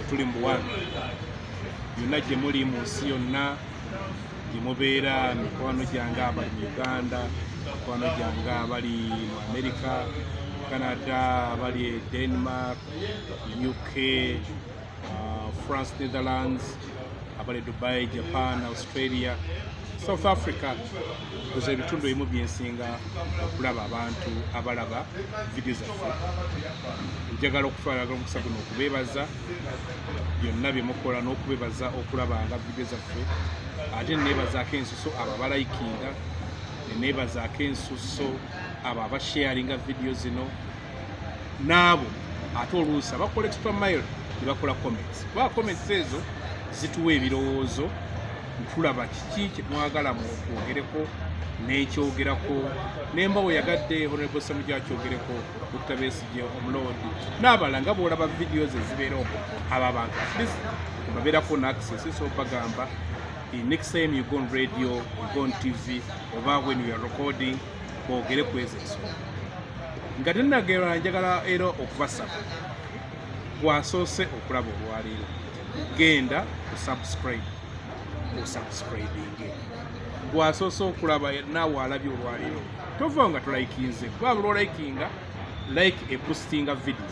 Tuli mu buwambe. Yonna gye muli mu nsi yonna gye mubeera, mikwano gyange abali mu Uganda, mikwano gyange abali mu America, Canada, abali e Denmark, UK, France, Netherlands, abali Dubai, Japan, Australia, South Africa, ezo ebitundu ebimu byensinga okulaba abantu abalaba vidiyo zaffe. Njagala okutwala omukisa guno okubeebaza byonna bye mukola n'okubeebaza okulabanga vidiyo zaffe, ate neebazaako ensuso abo abalayikinga, neebazaako ensuso abo abasharinga vidiyo zino, n'abo ate oluusi abakola extra mile ne bakola comments, kuba comments ezo zituwa ebirowoozo ntulaba kiki kyemwagala mutwogereko nekyogerako. Nemba weyagadde Honorable Ssemujju akyogereko, Dr Besigye, omuloodi n'abalala, nga bwolaba vidiyo ze zibeera okwo, abo abantu at least babeerako n'access. So bagamba, next time you go on radio, you go on TV, oba when you are recording, boogere ku ezo ensonga. Nga tenagera, njagala era okubasaba, gwasoose okulaba olwaleero, genda osubscribe, osubscribinge. Gwasoose okulaba, naawe alabye olwaleero, tovaawo nga tolayikinze, kuba lwolayikinga, like eboostinga video,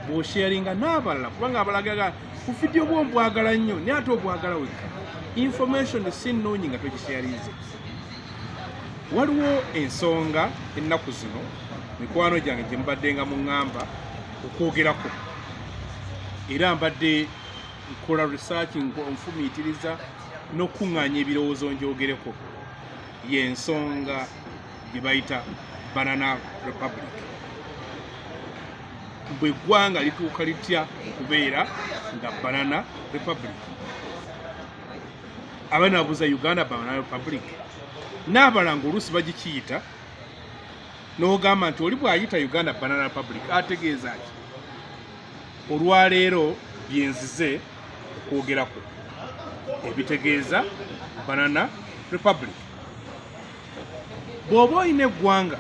bw'osharinga n'abalala, kubanga abalagaga ku vidiyo bwo mbwagala nnyo, naye ate obwagala wekka, information si nnungi nga togisharinze. Waliwo ensonga ennaku zino, mikwano gyange, gye mubadde nga muŋŋamba okwogerako, era mbadde nkola research, nfumiitiriza n'okuŋŋaanya ebirowoozo njogereko, y'ensonga gye bayita Banana Republic. Bwe eggwanga lituuka litya okubeera nga Banana Republic? Abaana babuuza, Uganda Banana Republic? N'abalanga oluusi bagikiyita, n'ogamba nti oli bw'ayita Uganda Banana Republic ategeeza ki? Olwaleero byenzize okwogerako ebitegeeza Banana Republic. Bw'oba olina eggwanga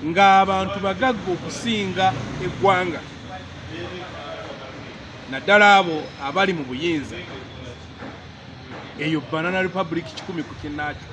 ng'abantu bagagga okusinga eggwanga, naddala abo abali mu buyinza, eyo Banana Republic 100 ku kinnaakyo.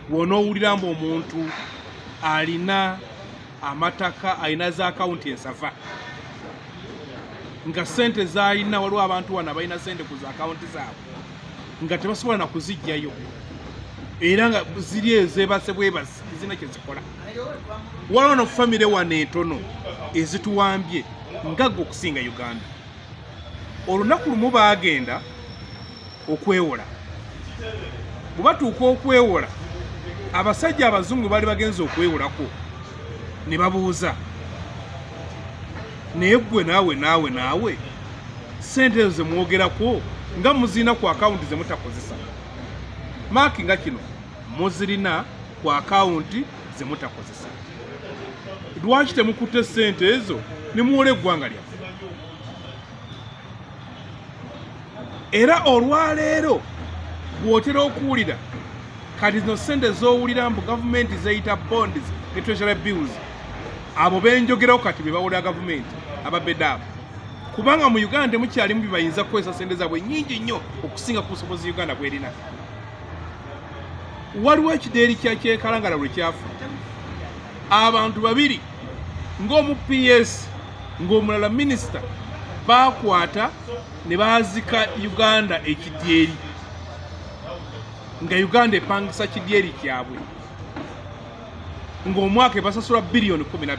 Bw'onoowulira mbu omuntu alina amataka, alina za akawunti ensava, nga sente z'alina, waliwo abantu wano abalina sente ku za akawunti zaabwe nga tebasobola na kuzijjayo, era nga ziri ezeebase bwebasi, tezirina kye zikola. Waliwo no famire wano entono ezituwambye, ngagga okusinga Uganda. Olunaku lumu baagenda okwewola. Bwe batuuka okwewola, abasajja abazungu baali bagenze okwewolako ne babuuza, "Naye ggwe naawe naawe naawe, sente ezo zemwogerako nga muzirina ku akawunti zemutakozesa?" Maaki nga kino, muzirina ku akawunti zemutakozesa, lwaki temukutte sente ezo ne muwola eggwanga lyaffe? Era olwaleero bw'otera okuwulira kati zino sente z'owulira mbu gavumenti zeyita bonds ne treasury bills, abo benjogerawo kati be bawolera gavumenti, ababedde abo, kubanga mu Uganda temukyalimu bye bayinza kukozesa sente zaabwe nyingi nnyo okusinga ku busobozi Uganda bwerina. Waliwo ekideeri kya kyekalangala lwe kyafa, abantu babiri, ng'omu PS, ng'omulala minisita, bakwata ne baazika Uganda ekidyeri, nga Uganda epangisa kidyeri kyabwe, ng'omwaka ebasasula biliyoni 12.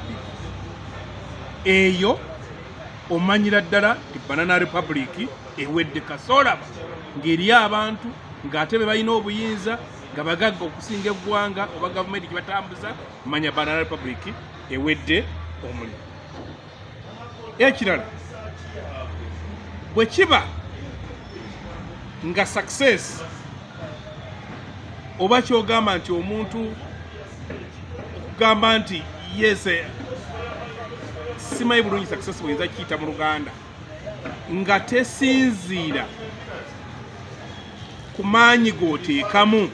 Eyo omanyira ddala nti Banana Republic ewedde. Kasoolaba ng'eriyo abantu ng'ate be balina obuyinza, nga bagagga okusinga eggwanga oba gavumenti gyebatambuza, manya Banana Republic ewedde omulimu. Ekirala, bwe kiba nga success, oba kyogamba nti omuntu okugamba nti yes, simanyi bulungi success bweyinza kiyita mu Luganda, nga tesinziira ku maanyi g'oteekamu,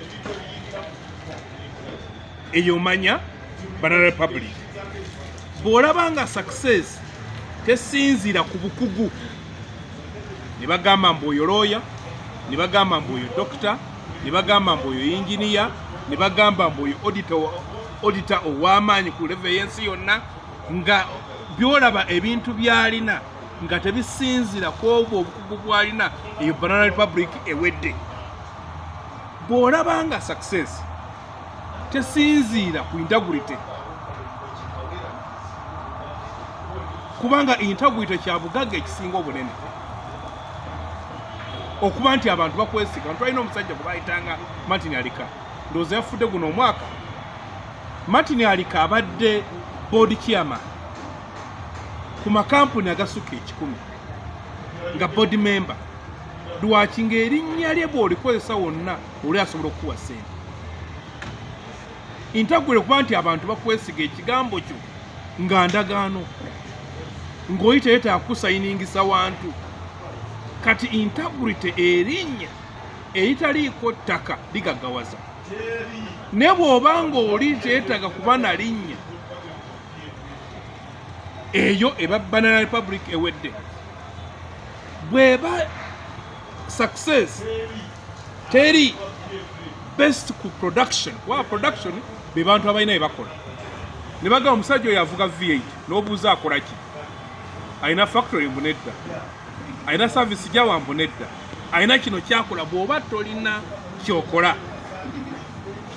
eyo omanya Banana Republic. Bw'olaba nga success tesinziira ku bukugu, ne bagamba mbu oyo looya, ne bagamba mbu oyo dokita, ne bagamba mbu oyo yinginiya, ne bagamba mbu oyo auditor ow'amaanyi ku level y'ensi yonna, nga byolaba ebintu by'alina nga tebisinziira ku obwo obukugu bw'alina, eyo Banana Republic ewedde. Bw'olaba nga success tesinziira ku integrity, kubanga integrity kya bugagga ekisinga obunene, okuba nti abantu bakwesiga. Twalina omusajja gwe bayitanga Martin Alika, ndowooza yafudde guno omwaka. Martin Alika abadde board chairman ku makampuni agasukka 100 nga board member. Lwaki? Ng'erinnya lye bw'olikozesa wonna oli asobola okukuwa ssente. Integrity kuba nti abantu bakwesiga, ekigambo kyo nga ndagaano, ng'oli teyetaaga kusayiningisa wantu. Kati integrity, erinnya eritaliiko ttaka ligaggawaza, naye bw'oba ng'oli teyetaaga kuba na linnya, eyo eba Banana Republic ewedde. Bweba success teri best ku production, kuba production be bantu abalina bye bakola, ne bagamba omusajja oyo avuga V8, n'obuuza akola ki? Alina factory? Mbu nedda. Alina service gyawa? Mbu nedda. Alina kino kyakola. Bw'oba tolina kyokola,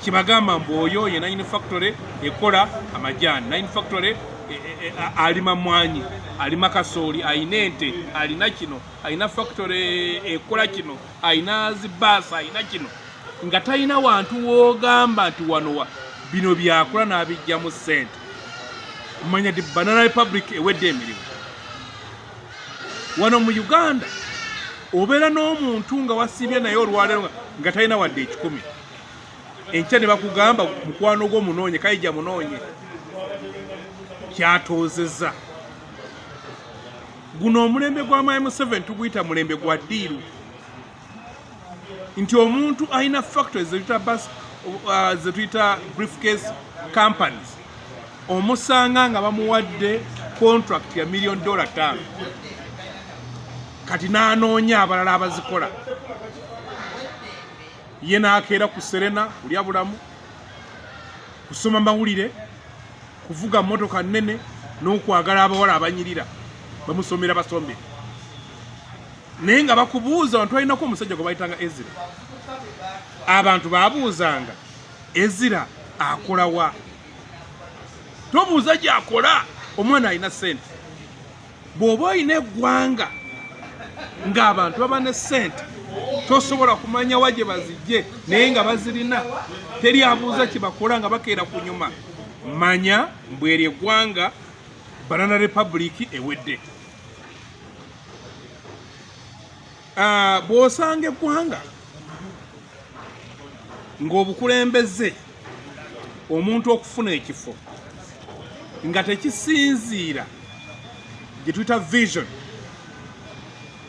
kibagamba mbu oyo ye nanyini factory ekola amajaani, nanyini factory alima mwanyi, alima kasooli, alina ente, alina kino, alina factory ekola kino, alina zibaasi, alina kino, nga talina wantu woogamba nti wano wa bino byakola n'abijjamu ssente, manya nti Banana Republic ewedde emirimu. Wano mu Uganda obeera n'omuntu nga wasiibye naye olwaleero nga talina wadde 100, enkya ne bakugamba mukwano gwo munoonye, kayija munoonye kyatoozeza. Guno omulembe gwa Mwami Museveni tuguyita mulembe gwa deal, nti omuntu alina factories zetuyita bus, zetuyita briefcase companies, omusanga nga bamuwadde contract ya million dollar 5, kati n'anoonya abalala abazikola, ye n'akeera ku Serena kulya bulamu, kusoma mawulire, kuvuga motoka nnene n'okwagala abawala abanyirira bamusomera basomere. Naye nga bakubuuza, abantu balinako omusajja gwe bayitanga Ezira, abantu babuuzanga Ezira akola wa? Tobuuza gyakola, omwana alina ssente. Bw'oba olina eggwanga ng'abantu baba ne ssente, tosobola kumanya wa gye bazijje, naye nga bazirina, teri abuuza kye bakola, nga bakeera ku nyuma, manya mbweri eggwanga Banana Republic ewedde. Bw'osanga eggwanga ng'obukulembeze, omuntu okufuna ekifo nga tekisinziira gye tuyita vision,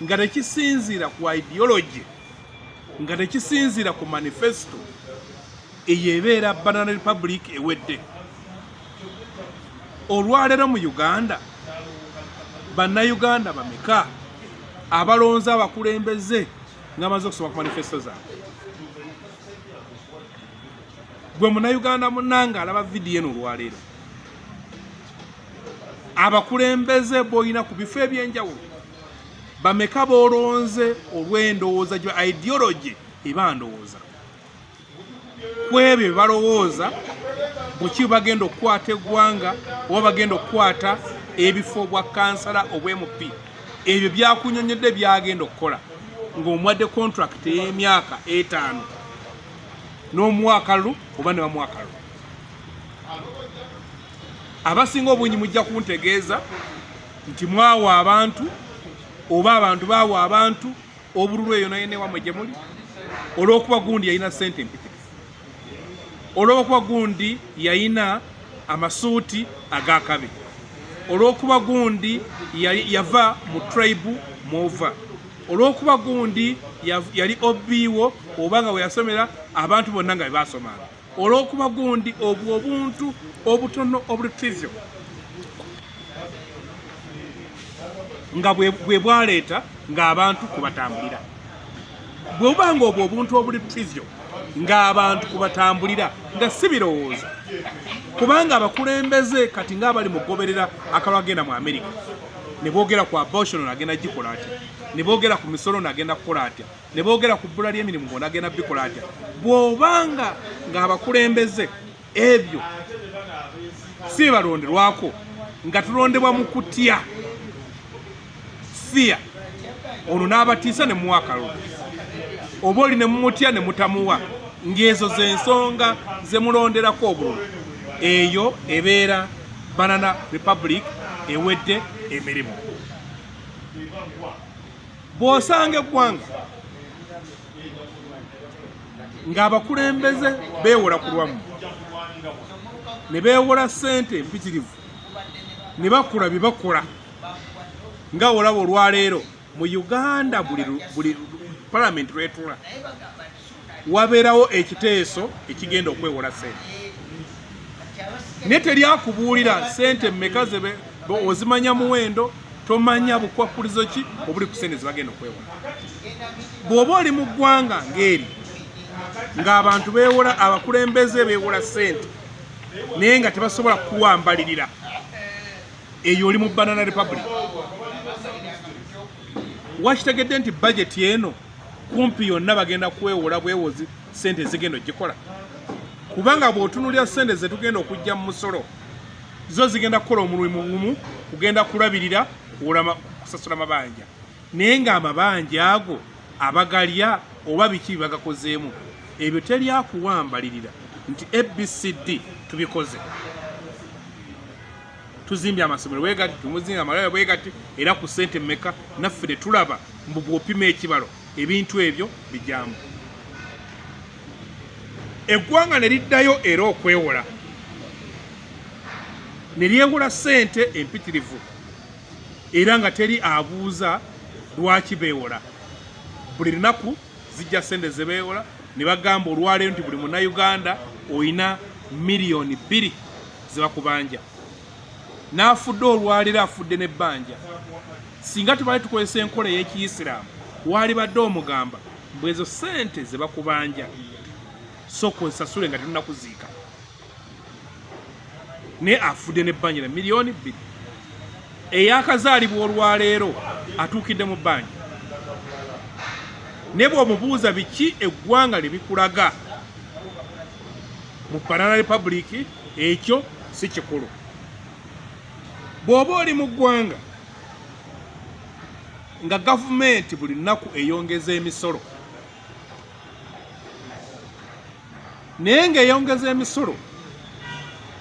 nga tekisinziira ku ideology, nga tekisinziira ku manifesto, eyo ebeera Banana Republic ewedde. Olwaleero mu Uganda, Bannayuganda bameka abalonze abakulembeze nga bamaze okusoma ku manifesto zaabwe? Gwe Munnayuganda munnange alaba vidiyo eno olwaleero, abakulembeze b'olina ku bifo ebyenjawulo bameka b'olonze olw'endowooza gyo? Ideology eba ndowooza ku ebyo bye balowooza, buki bagenda okukwata eggwanga oba bagenda okukwata ebifo bwa kansala obwa MP. Ebyo byakunyonyodde byagenda okukola ng'omuwadde contract ey'emyaka 5, n'omuwa akalulu oba ne bamuwa akalulu. Abasinga obungi mujja kuntegeeza nti mwawa abantu oba abantu baawa abantu obululu eyo naye newamwe gye muli, olw'okuba gundi yalina ssente empitirivu, olw'okuba gundi yalina amasuuti ag'akabi, olw'okuba gundi yava mu tribe mwova, olw'okuba gundi yali obiiwo oba nga we yasomera abantu bonna nga bebasomanga, olw'okuba gundi, obwo obuntu obutono obuli trivial. Nga bwe bwaleeta ng'abantu kubatambulira. Bwe buba nga obwo obuntu obuli trivial ng'abantu kubatambulira nga si birowoozo, kubanga abakulembeze kati ng'abali mu kugoberera akalulu agenda mu Amerika ne boogera ku abortion ono agenda gikola atya, ne boogera ku misolo ono agenda kukola atya, ne boogera ku bbula ly'emirimu ono agenda bikola atya. Bw'obanga ng'abakulembeze ebyo si balonderwako, nga tulondebwa mu kutya fear, ono n'abatiisa ne muwa akalulu, oba oli ne mumutya ne mutamuwa, ng'ezo z'ensonga ze mulonderako obululu, eyo ebeera Banana Republic ewedde emirimu. Bw'osanga eggwanga ng'abakulembeze beewola ku lwammwe, ne beewola ssente empitirivu, ne bakola bye bakola, nga olaba olwaleero mu Uganda buli palamenti lwetula wabeerawo ekiteeso ekigenda okwewola ssente, naye teryakubuulira ssente mmeka ze ozimanya muwendo, tomanya bukwakkulizo ki obuli ku ssente zebagenda okwewola. Bw'oba oli mu ggwanga ng'eri ng'abantu beewola, abakulembeze beewola ssente naye nga tebasobola kuwambalirira, eyo oli mu Banana Republic. Wakitegedde nti bajeti eno kumpi yonna bagenda kwewola bwewozi ssente ezigenda ogikola, kubanga bw'otunuulira ssente zetugenda okujja mu musolo zo zigenda kukola omulimu gumu, kugenda kulabirira kusasula mabanja, naye ng'amabanja ago abagalya oba biki bibagakozeemu, ebyo teryakuwambalirira nti ABCD tubikoze, tuzimbye amasomero bwe gati, tumuzimbye amalwaliro bwe gati, era ku ssente mmeka, naffe tetulaba mbu bw'opima ekibalo ebintu ebyo bijambo. Eggwanga ne liddayo era okwewola, ne lyewola ssente empitirivu, era nga teri abuuza lwaki beewola. Buli lunaku zijja ssente ze beewola, ne bagamba olwaleero nti buli Munnayuganda olina 2 miliyoni ze bakubanja, n'afudde olwaleero afudde n'ebbanja. Singa tubadde tukozesa enkola ey'ekiyisiraamu, waalibadde omugamba mbu ezo ssente ze bakubanja sooka ozisasule nga tetunnakuziika, naye afudde n'ebbanja na 2 miliyoni. Eyakazaalibwa olwaleero atuukidde mu bbanja, naye bw'omubuuza biki eggwanga lye bikulaga mu Banana Republic, ekyo si kikulu. Bw'oba oli mu ggwanga nga gavumenti buli lunaku eyongeza emisolo, naye ng'eyongeza emisolo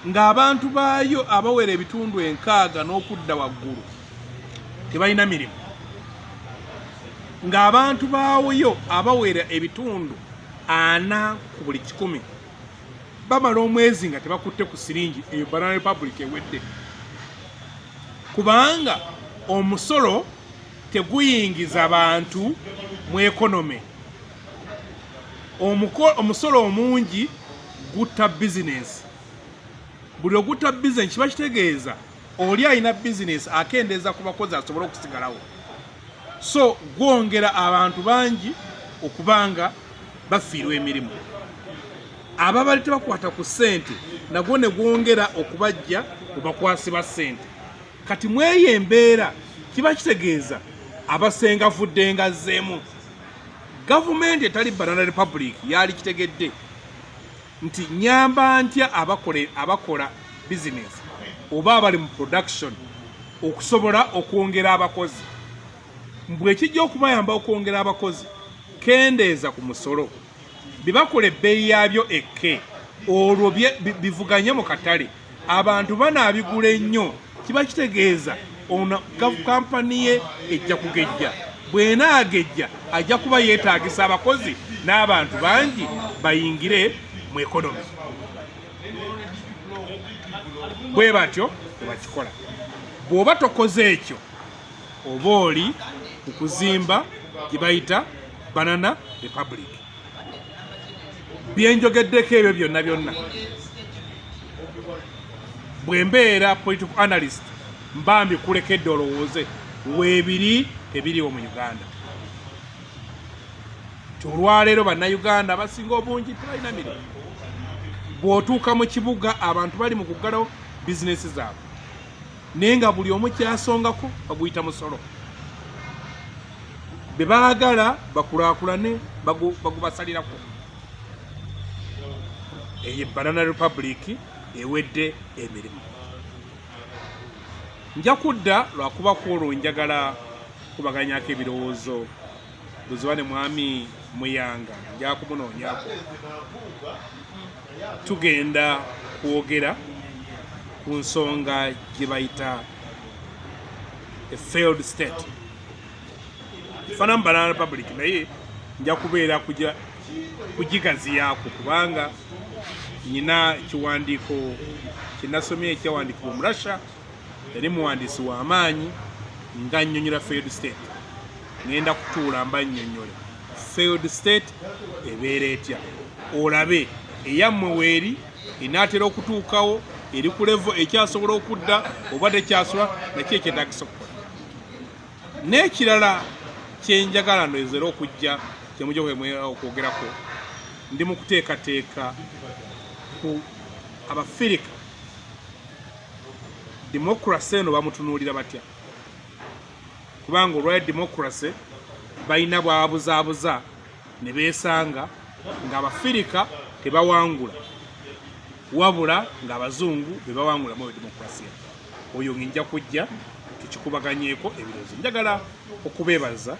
ng'abantu baayo abawera 60% n'okudda waggulu tebalina mirimu, ng'abantu baayo abawera 40% bamala omwezi nga tebakutte ku siringi, eyo Banana Republic ewedde, kubanga omusolo teguyingiza bantu mu economy. Omusolo omungi gutta bizinensi. Buli ogutta bizinensi kiba kitegeeza oli alina bizinensi akendeeza ku bakozi asobole okusigalawo, so gwongera abantu bangi okubanga bafiirwa emirimu. Ababali tebakwata ku ssente nagwo ne gwongera okubajja mu bakwasi ba ssente. Kati mweyo embeera kiba kitegeeza abasenga vudde nga zzeemu. Gavumenti etali Banana Republic yali kitegedde nti nyamba ntya abakola bizinesi oba abali mu production okusobola okwongera abakozi, mbwe ekijja okubayamba okwongera abakozi, kendeeza ku musolo, byebakola ebbeeyi yaabyo ekke, olwo bivuganye mu katale, abantu banaabigula ennyo. Kiba kitegeeza ono kampani ye ejja kugejja, bw'enaagejja ajja kuba yeetaagisa abakozi n'abantu bangi bayingire mu economy. Bwe batyo bwe bakikola. Bw'oba tokoze ekyo, oba oli ku kuzimba gye bayita Banana Republic. Byenjogeddeko ebyo byonna byonna, bwe mbeera political analyst, mba mbikulekedde olowooze. Weebiri, tebiriwo mu Uganda. Ti olwaleero Bannayuganda abasinga obungi tebalina mirimu. Bw'otuuka mu kibuga, abantu bali mu kuggalawo bizinesi zaabwe, naye nga buli omu kyasongako baguyita musolo. Be baagala bakulaakulane bagubasalirako. Eyo Banana Republic ewedde emirimu. Nja kudda lwakuba ku olwo njagala kubaganyako ebirowoozo buziba ne Mwami Muyanga, nja kumunoonyako. Tugenda kwogera ku nsonga gye bayita a failed state, efaanamu Banana Republic, naye nja kubeera kugigaziyaako kubanga nyina ekiwandiiko kyenasomye ekyawandiikibwa Omurasha, yali muwandiisi w'amaanyi, nga nnyonnyola failed state. Ngenda kutuula mba nnyonnyole failed state ebeera etya, olabe eyammwe weeri enaatera okutuukawo, eri ku level ekyasobola okudda oba tekyasobola, nakyo ekyetagisa okukola. N'ekirala kyenjagala ndowozera okujja kyemujja okwogerako, ndi mu kuteekateeka ku Abafirika, democracy eno bamutunuulira batya, kubanga olwayo democracy balina bwabuzaabuza ne beesanga ng'Abafirika tebawangula, wabula ng'abazungu be bawangula mu demokrasiya. Oyo nja kujja tukikubaganyeeko ebirowoozo. Njagala okubeebaza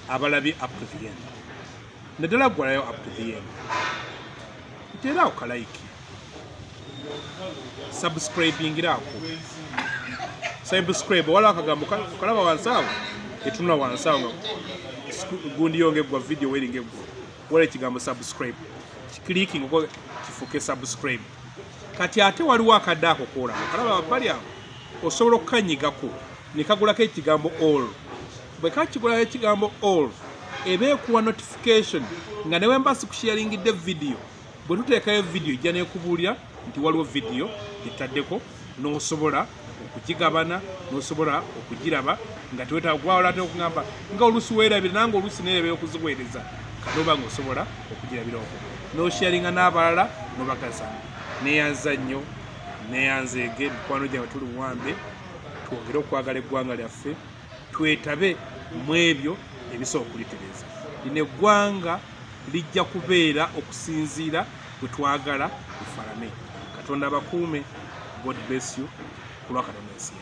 abalabye up to the end, naddala gwalayo up to the end. Nteeraawo ka like, subscribingiraako, subscribe. Waliwo akagambo kalaba wansi awo, etunula wansi awo nga gundi yo ngeggwa, video weri ngeggwa, waliwo ekigambo subscribe, kiclicking oko kifuuke subscribe. Kati ate waliwo akadde ako koolaba, kalaba wabbali awo, osobola okukanyigako ne kagulako ekigambo all. Bwe kakigulako ekigambo all, eba ekuwa notification nga ne wemba sikusharingidde video, bwe tuteekayo video ejja nekubuulira nti waliwo video gyetaddeko, n'osobola okugigabana, n'osobola okugiraba nga tewetaaga ate okugamba nga oluusi weerabira, nange oluusi neerabira okuziweereza. Kanoba nga osobola okugirabira okwo n'osharinga n'abalala n'obagaza. Neyanza nnyo, neyanzeege mikwano gyange. Tuli buwambe, twongere okwagala eggwanga lyaffe, twetabe mu ebyo ebisobola okulitereeza. Lino eggwanga lijja kubeera okusinziira bwe twagala lifaanane. Katonda abakuume. God bless you. Ku lwa Katonda ensi.